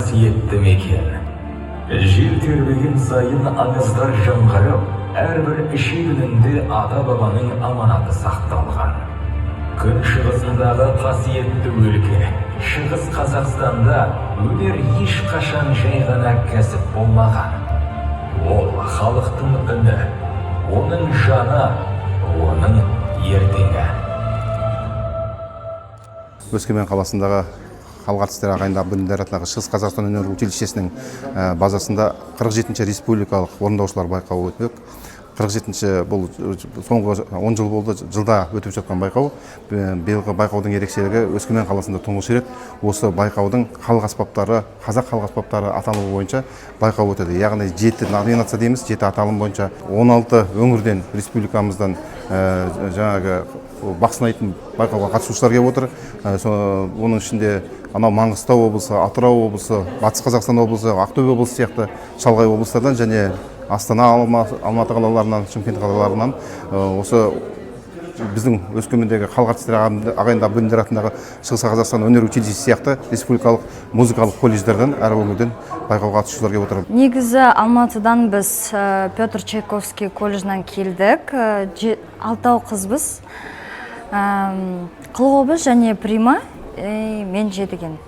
Қасиетті мекен. Жер тербеген сайын аңыздар жаңғырып, әрбір ішегінінде ата-бабаның аманаты сақталған. Күн шығысындағы қасиетті өлке, Шығыс Қазақстанда өнер ешқашан жай ғана кәсіп болмаған. Ол халықтың үні, оның жаны, оның ертеңі. Өскемен қаласындағы халық артистері ағайынды Абдуллиндер атындағы Шығыс Қазақстан өнер училищесінің базасында 47-ші республикалық орындаушылар байқауы өтпек. 47-ші, бұл соңғы 10 жыл болды жылда өтіп жатқан байқау. Биылғы байқаудың ерекшелігі: Өскемен қаласында тұңғыш рет осы байқаудың халық аспаптары, қазақ халық аспаптары аталымы бойынша байқау өтеді. Яғни жеті номинация дейміз, жеті аталым бойынша 16 өңірден, республикамыздан жаңағы бақ сынайтын байқауға қатысушылар келіп отыр. Оның ішінде анау Маңғыстау облысы, Атырау облысы, Батыс Қазақстан облысы, Ақтөбе облысы сияқты шалғай облыстардан және Астана, Алматы қалаларынан, Шымкент қалаларынан, осы біздің Өскемендегі халық артистері ағайынды Абдуллиндер атындағы Шығыс Қазақстан өнер училищесі сияқты республикалық музыкалық колледждерден, әр өңірден байқауға қатысушылар келіп отыр. Негізі Алматыдан біз Петр Чайковский колледжінен келдік. Алтау қызбыз. Қылқобыз және прима, мен жетіген.